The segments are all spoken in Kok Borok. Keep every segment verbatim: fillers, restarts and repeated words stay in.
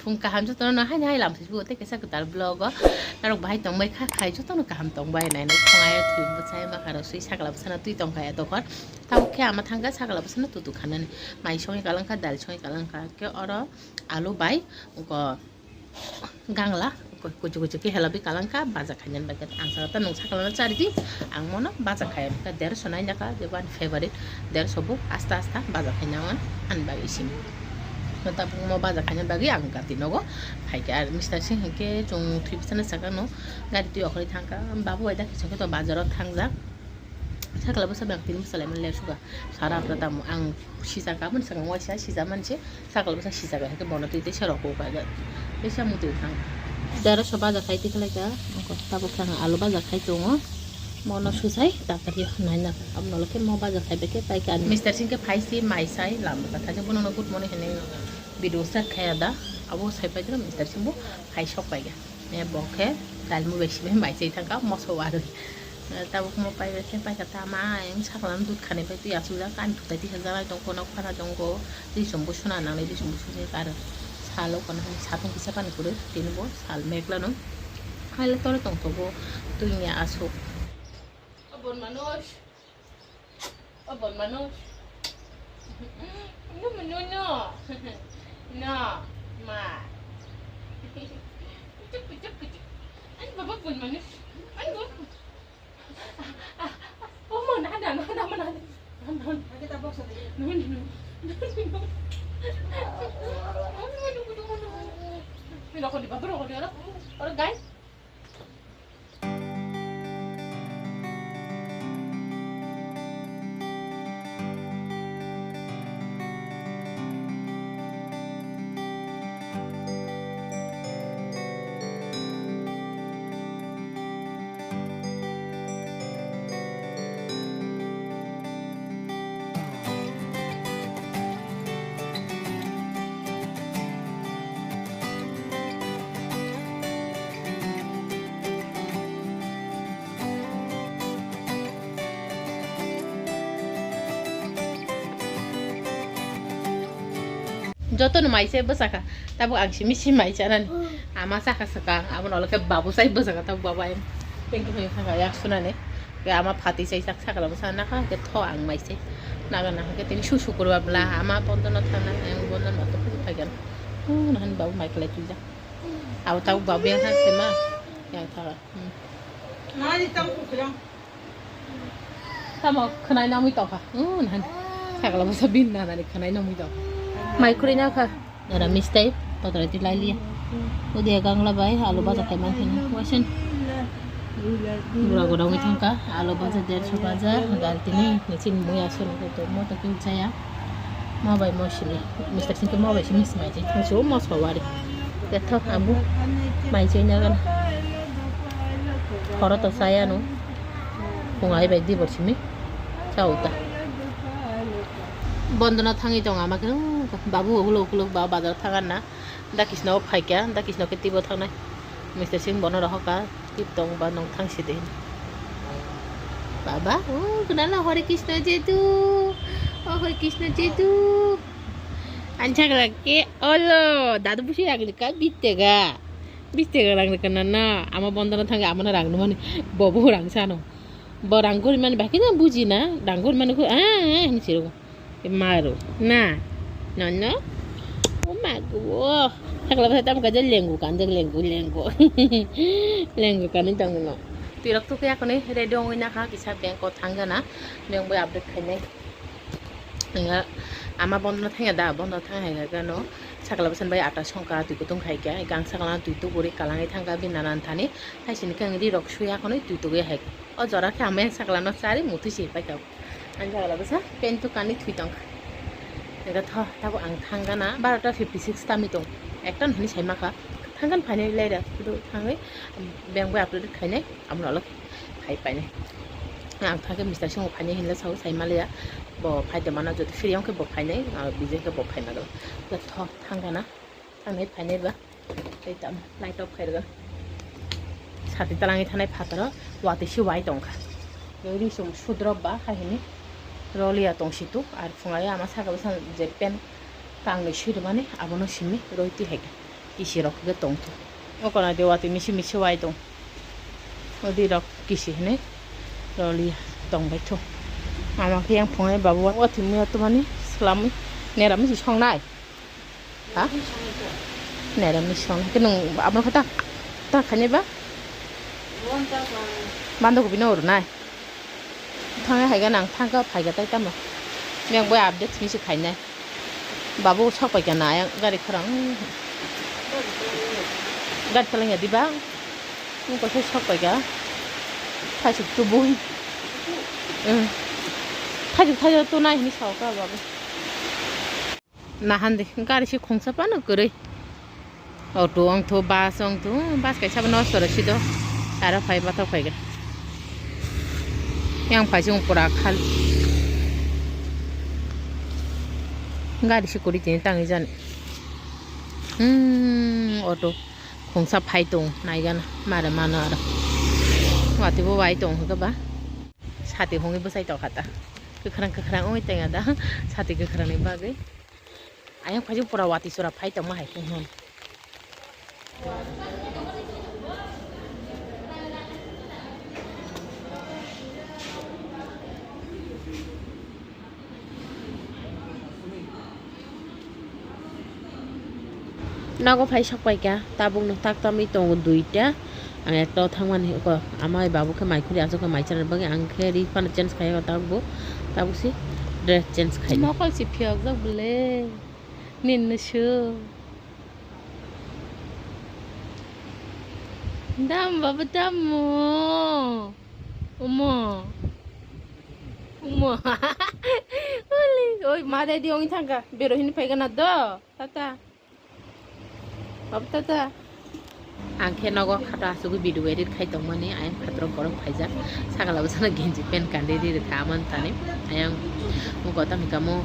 Phung kaham jotono no haini hai lam saibo tei kaisa kwtal vlog o norok bahai tongbai kha khai jotono kaham tongbai nainai khongai thwi bwsai ma kharo swi sakla bwsano twi tongkha ya dokhor. Tabuk khe ama thangkha sakla bwsano tutu khanani mai songwi kalangkha dal songwi kalangkha khe oro alu bai go gangla kuchu kuchu khe helabi kalangkha baja khainani bagwi ang sakha ta nwng sakla no charidi ang mono baja khai derso nainakha jebo ani favorite derso bo asta asta baja khainani bagwi simi. Tabuk mo baja khaina bagwi ang gati nogo phaikha. Ar Mister Singh hinkhe chwng thwi bwsano sakha no gari twi okhorwi thangkha. Babu bai dakhe chwngkhe to bazaro thangjak. Sakla bwsa bai ang tini bwsa laimani le suga. Sara apra tamo ang sijak aboni sakang waisa sijak manse sakla bwsa sijak hinkhe bono twi tei serok kok kaijak. Tei samung twi thang. Dera so baja khai tikhlaika. Tabuk khe ang alu baja khai tongo. Mono susai takari naina. Aboni ulo khe mo baja khai bai khe paikha. Mister Singh khe phaisi mai sai lama kha thajak bono no good morning hinwi video start khai da. Abo sai pai Mister Singh bo phai sok paikha. Bo khe dal mu bai simi mai sai thangkha moso warwi. Tabuk mo pai bai khe paikha tama ang sakla no dud khani pai twi asukjak ani thutai tisa jalai tong kono khana tongo. Twi chumbu suna nangnai twi chumbu sujak aro salo kono hani satung kisa pani kwrwi tini bo sal meglano. Haile tore tongthogo twi ni asuk. O bon manush. O bon manush. No, no, no. No, ma. Kuchuk, kuchuk, kuchuk. Ani baba bon manush. Ani baba. Oh, mana ada, mana ada, mana ada. Rokok di bawah, rokok di bawah. Orang guys. Jotono mai se bwsakha, tabuk ang simi si mai chanani. Ama sakha sakha, amo nolo khe babu sai bwsakha, tabuk babu ayang thank you thangkha yak sunani. Khe ama phati sai sak sakla bwsa nakha, khe tho ang mai se naga nakha, khe tini su sukurba bla ama bondono thangna, ayang bondono to phai gana. Nahan babu mai khlai twijak. Abo tabuk babu yang thang se ma, yang thaga. Tamo khwnai namwi tongkha. Sakla bwsa bini nanani khwnai namwi tongkha. Mai khurui nakha. Ora mistai potrai ti lailiya. Udia gangla bai alu baja khai man thina. Waisen. Bura gura wngwi thangkha. Alu baja derso baja. Dal tini. Nichin mui asur. Moto khe chaya. Ma bai mo simi, Mister Singh khe ma bai simi simi se, thung se o moso wari. Tethok abu mai chai na gana. Horo to chaya no. Phung ai bai di bor simi. Chao ta. Bondona thangwi tong ama khe, babu ukuluk ukuluk ba bazar thangan na. Da Krishna o phaikha, da Krishna khe tibo thangnai. Mister Singh bono rohorkha, tip tong ba nong thang sidi. Baba, o kunala Hare Krishna jedu. O Hare Krishna jedu. Ancha kala ke olo, dadu busi rang ka bittega. Bittega rang ka na na, ama bondona thangwi ama na rang numani. Bobo rang sano. Bo rang gori mani bakhe na buji na, rang gori mani ko, ah, ah, hini siro. Maru. Na. No, no. O magu. Sakla bwsa tamo kaisa lengu kanjak lengu lengu. Lengu kanwi tongno. Twirok tukya kwnwi ready wngwi nakha kisa bank o thangana. Bank bai update khainai. Nga ama bondo thangya da bondo thang hai gano. Sakla bwsa bai ata songka twi kutung khaikya. Gang sakla twi tuguri kalangwi thangka bini nanan thani. Haisini khe ang ri rok suya kwnwi twi tugwi hai. O jora khe ang maya sakla no chari muthwi se paikha. Ang jagala bwsa pen to kani thwi tong. Ega tho, tabo ang thang gana barota fifty six tami tong. Ekta no hini sai makha. Thang gan phainai lera, kudu thangwi bank bai upload khainai, amno alok phai painai. Ang thangkhe Mister Singh phainai hinla sao sai maliya. Bo phai te mana jodi free wngkhe bo phainai, ah, bijai khe bo phai magala. Tho thang gana, thangnai phainai ba. Tei tamo light off khairwgwi. Sati talangwi thanai phataro watwi se wai tongkha. Risum sudrop ba hai hwnwi roliya tongsitu ar phungai ama saka bwsa je pen kangnwi swirwmani abono simi roi twi hai khe. Kisi rok khe tong thu. O kona de watwi misi misi wai tong. O di rok kisi hwnwi roli tong bai thu. Mama khe yang phungai babu watwi muya tumani swlamwi nera misi songnai. Ha? Nera misi songnai. Khe nwng abo khe ta, ta khainai ba? Bando kopi no rwnai. Thangwi hai gana ang thangkha phai kha tai tamo. Yang bai update simi se khainai. Babu sok pai kha na ayang gari khorang. Gari thalang ya diba. Ang ko sok pai kha. Thaisuk tubui. Hmm. Thaisuk thaisuk tu nai hini sok kha babu. Nahan de gari se khungsa phano kwrwi. Auto wng thu, bus wng thu, bus kaisa bo nosto rw si do. Aro phai bathok phai kha. Yang phai se wng pura khal. Gari se kwrwi tini tangwi jani. Hmm, auto khungsa phai tong nai gana mare mano aro. Watwi bo wai tong hwnkhe ba. Sati hwnwi bwsai tong kha ta. Kwkhwrang kwkhwrang wngwi tongya da. Sati kwkhwrangni bagwi. Ayang phaisuk pura watwi sora phai tongma hai khe hwn. Nogo phai sok pai kha, tabuk no tak tamwi tongo duita. Ang ekta o thangmani oko ama bai babu khe mai khuri achuk khe mai chanani bagwi ang khe ri phano change khai o tabuk bo. Tabuk si dress change khai. Mokol si phiyok jak bwle. Ninno su. Dam baba dam mo. Omo. Omo. Uli, oi ma dai di ong thangka. Bero hini phai gana do. Tata. Baba tata. Ang khe nogo khato asugwi video edit khai tongmani, ayang phatro borok phaijak. Sakala bwsano genji pant kandi ri rwkha amani tani. Ayang mugo tamo hikamo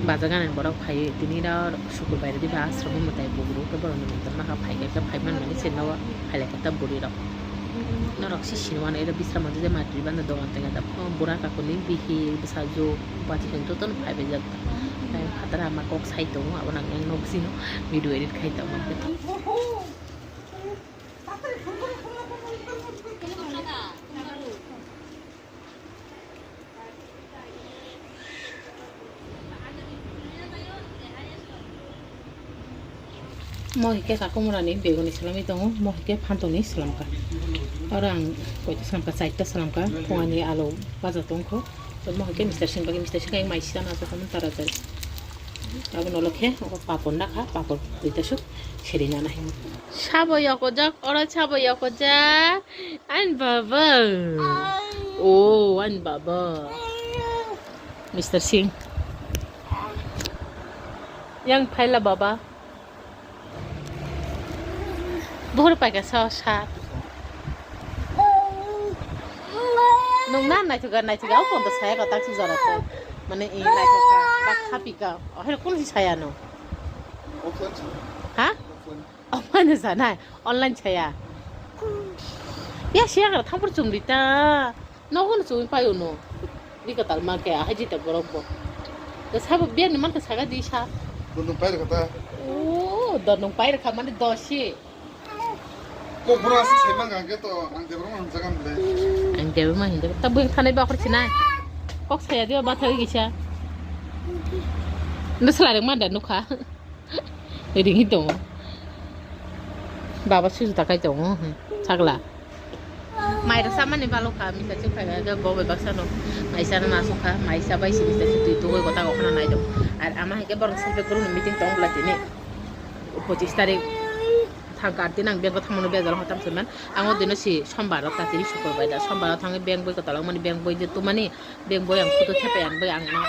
bajaganani borok phaiwi tini ro sukur bai rwdi ba asromo mwtai buguru khe borokni mwtai maka phai khe phai manmani se nogo phailai khe ta bwrwi rok. Norok si sinimano ero bisramante je matwi bana dogan tega da. Bura kakuni bihi bwsajwk bachikon jotono phaibaijak. Phataro ama kok sai tongo, abono ang yang nok sino video edit khai tongma khe. Mo hike kakumrani begoni salami tongo, mo hike phantoni salamkha. Oro ang koita salamkha, chaita salamkha, phungani alo baja tongkho. Mo hike Mister Singh bagi, Mister Singh ang mai sita na tara jai. Abo nolo khe, ogo papor nakha, papor duita suk seri nana himo. Sabo yokojak, oro sabo yokojak. Ani baba. Oh, ani baba. Mister Singh. Yang phaila baba. Buhur paika sa sa. Nung na naithoka naithoka o pondo saya ko tak si jora ko. Mane i naithoka tak happy ka. O hel kun si saya no. Ha? O mane sa nai. Online chaya. Ya siya kara thampur chumri ta. Nogo no chumri payo no. Ri katal ma kaya hai jita borok bo. Ke sabo biar ni man ke saga di sa. Kundung pai rwkha ta. Oh, donung pai rwkha mane dosi. Kok bura si sema ga ke to ang de bura man jaga mle. Ang de bura man de. Ta buing thanai ba khor sinai. Kok saya dia ba thagi gisa. Nusla reng man da nukha. Ringwi tongo. Baba susu takai tongo, hmm, sagla. Mai rwsa mani balokha, misa chwng phai kha, bo bai baksa no. Mai chana ma sukha, mai cha bai simi twi tugwi gota gokna nai do. Ar ama hai khe borok selfie group ni meeting tong bwla tini. Pochis tarik thang kar tin ang bego thamano bejal hotam saiman. Ang o dino si sombar rok tatiri sukur bai da. Sombar rok thangwi bank boi kotalok mani bank boi je tumani bank boi ang photo thepai ang bai ang no.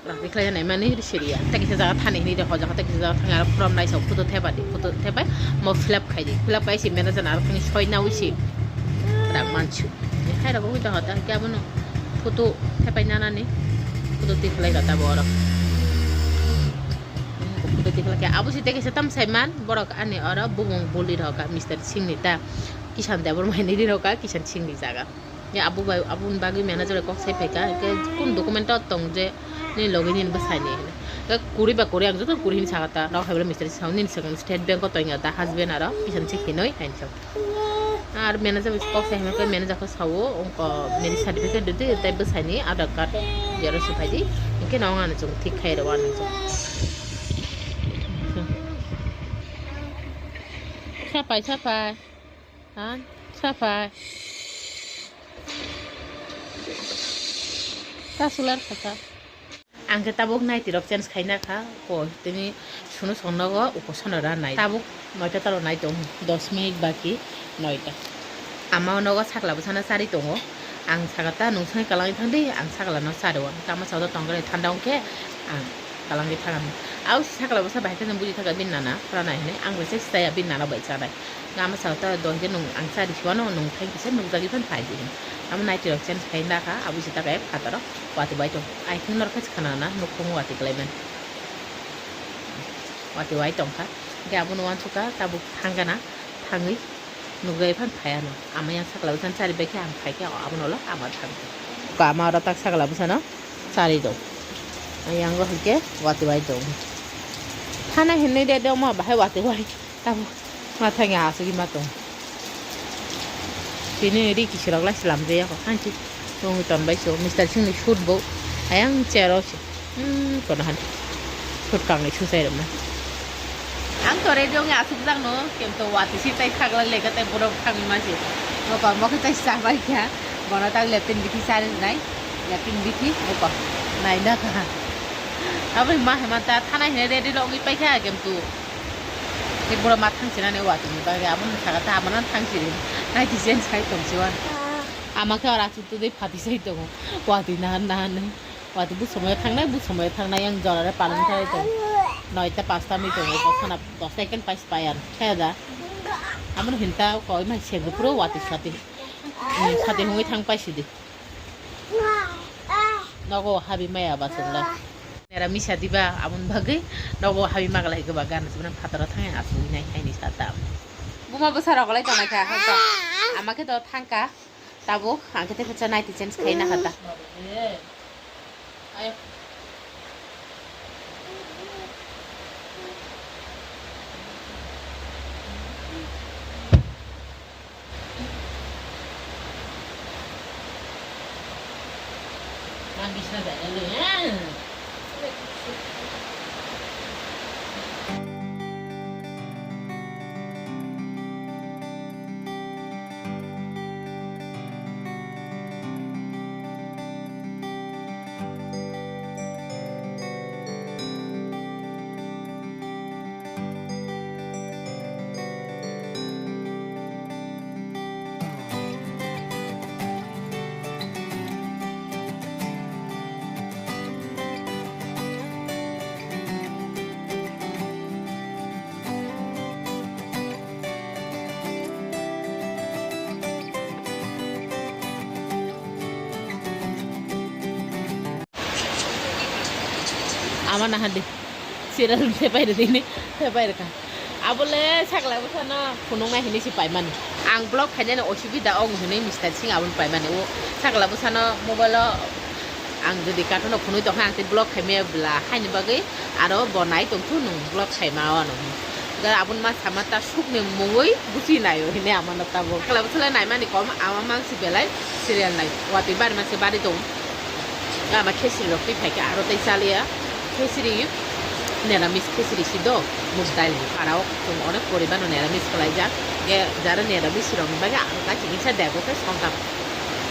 Rang rikhlai nai mani ri siriya. Tei kisa jaga thani hini de hoja kha, tei kisa jaga thang aro from nai sa photo thepa di, photo thepai mo fill up khai di. Fill up khai si manager aro thani soi nawi si rang mansu. Hai rok wi ta hota kya bono photo thepai nana ni photo tikhlai rota bo oro. Photo tikhlai kya abo si tei kisa tam sai man borok ani oro bumung buli rok ka Mister Singh ni ta Kishan Debbarma ni ri rok ka Kishan Singh ni jaga. Ya abo bai, aboni bagwi manager kok sai phaikha, hwnkhe kun document o tong je Nini logi nini bwsai ni hino. Khe kuri ba kuri ang joto kuri hini saka ta. Nok hai bwle mistri sao nini swkang State Bank o tongya ta husband aro kisan se hinoi hain sao. Ar manager bai kok sai hino khe manager khe sao ongko marriage certificate didi tai bwsai ni Aadhaar card xerox phai di. Hingke no ang ano chung thik khai rw ano chung. Sapai sapai. Ha? Sapai. Ta sular kasa. Ang khe tabuk naiti rok change khaina kha, ko tini sunu song nogo uko sono ra nai. Tabuk noita talo nai tong, dos minute baki noita. Ama o nogo sakla bwsano chari tongo. Ang saka ta nung sani kalangwi thang di, ang sakla no chari o. Tama sa tong khe thanda wng khe ang kalangwi thang. Au sakla bwsa bahai khe buji thaka bini nana, phara nai hinui. Ang bai se chaya bini nana bai chanai. Ama saka ta dohikhe nung ang chari suano nung thang kisa nukjagwi phan phai di. Amo naiti rok change khai nakha, abo se ta khe phataro watwi bai tong. I think norok khe khana na nukhung watwi klai mani. Watwi wai tongkha. Hingke abono wansukha tabuk thangkha na, thangwi nukjagwi phan phai ano. Ama yang sakla bwsano chari bai khe ang phai khe abono ulo ama thangkha. Ama oro tak sakla bwsano chari do. Yang go hingke watwi wai tong. Thana hinui de de omo bahai watwi wai. Tamo mathang ya asugwi ma tong. Tini ri kisirok lai slam jaya ko. Hanchi tong ton bai so. Mister Singh ni shoot bo. Ayang chair o se. Hmm, kono han. Shoot kang ni susai rok na. Ang to ready ong asuk jang no. Kem to wati si tai khagla lega tai borok thang ma si. Mo pa mo khe tai sa bai kha. Bono tak lepin bithi sa nai. Lepin bithi. Mo pa. Nai na kha. Abri ma hema ta thana hine ready lo ongwi pai kha kem tu. Tei borok ma thang sinani watwi ni bagwi abo no saka ta abo no thang siri nai di jen sai tong si wan. Ama khe ora chu twi phati sai tongo watwi nahan nahan nai watwi bu somoyo thangnai bu somoyo thangnai yang jora re palang thai tong noita pasta mi tongo bosana dos second pais payan khe da amo no hinta koi mai se puro watwi sati sati hungwi thang paisi di. Nogo habi maya ba chwngla. Nera misa diba aboni bagwi nogo habi magalai goba gan sibana phataro thangya asugwi nai haini sata. Buma bwsa rok lai tonai kha hota. Ama khe do thangka tabuk ang khe tei khe naiti change khai na hata. Ama naha de serial thepai rwdini thepai rwkha. Abole sakla bwsano phunuknai hinui se paimani. Ang vlog khainani osubida ong hinui Mister Singh aboni paimani. O sakla bwsano mobile o ang jodi cartoon no phunui tongkha ang tei vlog khaimaya bwla haini bagwi aro bo nai tongthu nwng vlog khaima o ano. Ga aboni ma sama ta sukni mungwi busi naio hinui amano tabuk. Sakla bwsale naimani kom ama mangsi belai serial nai. Watwi bari mangsi bari tong. Ga ama khesiri rok twi phaikhe aro tei chaliya. Khesiri, neramis khesiri si do, mug dail ni para o chwng onek poribar no neramis kwlaijak. Ge jara neramis rok ni bagwi ang ta kisa dego khe songkha.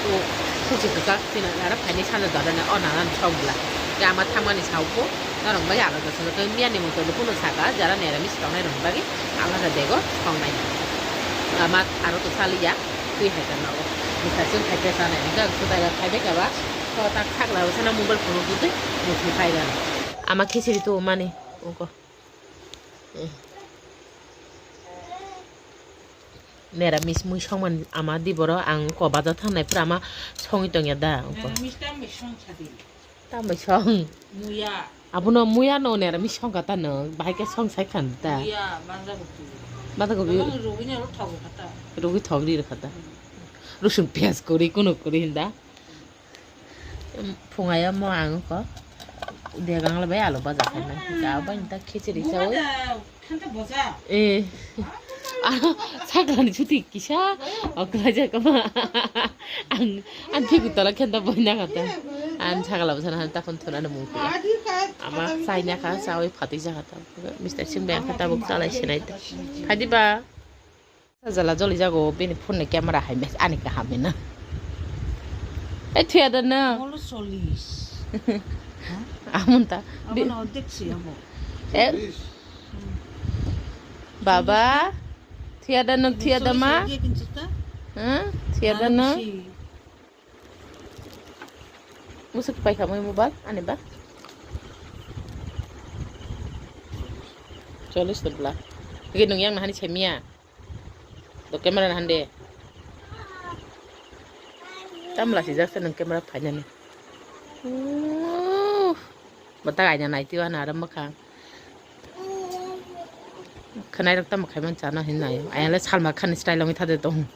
O khuchi kwchak chini nara phaini sanja dodone o nana ni sok bwla. Ge ama thangmani sao pho norok bagwi alada salo tei miya ni motoi no phano saka jara neramis tongnai rok ni bagwi alada dego songnai. Ama aro to saliya. Twi hai ka nogo. Bwsajwk hai khe chanai hwnkhe ang kwtai rok phaibai kha ba. To tak sakla bwsano mobile phunuk twi mukti phai rani. Ama khichiri tu mani ungko. Neramis mui songmani ama di boro ang ko bajar thangnai pura ama songwi tongya da ungko. Neramis tambai song sadi. Tambai song. Muya. Abono muya no nera mi song kata no, bahai khe song sai khan ta. Muya, banda gobi. Banda gobi. Rugui ni aro thogo kata. Rugui thogri rw kata. Rusun piyaj kuri, kunu kuri hinda. Phungayo mo ang ko. Degang le bai alu baja khainai. Cha bai ta khichiri chawi. Eh. Aro saklani chuti kisa oklai ja kama. Ang ang phiku tola khenta boina kata. Ang sakla bwsana han ta phone thona no mungkha. Ama chaina kha chawi phatwi ja kata. Mister Singh bai ang kha tabuk chalai sinai ta. Phadi ba. Sajala joli jago bini phone ni camera hai mes ani kaham hina. Eh, thuya da na. Molo solis. Amun ta. Abo na odek si abo. Eh. Baba. Thuya da na, thuya da ma. Solis aja kinchita. Huh? Thuya da na. Musuk pai khamai mobile ani ba. Cholis to bla. Ge nung yang nahani chemia. Do camera nahande. Tamla si jaksa nung camera phainani. Uh, bata aina nai tiwa na ram makhang. Khanai rok tamo khaiman chana hinai. Ayang le Salman Khan style ong thade tong.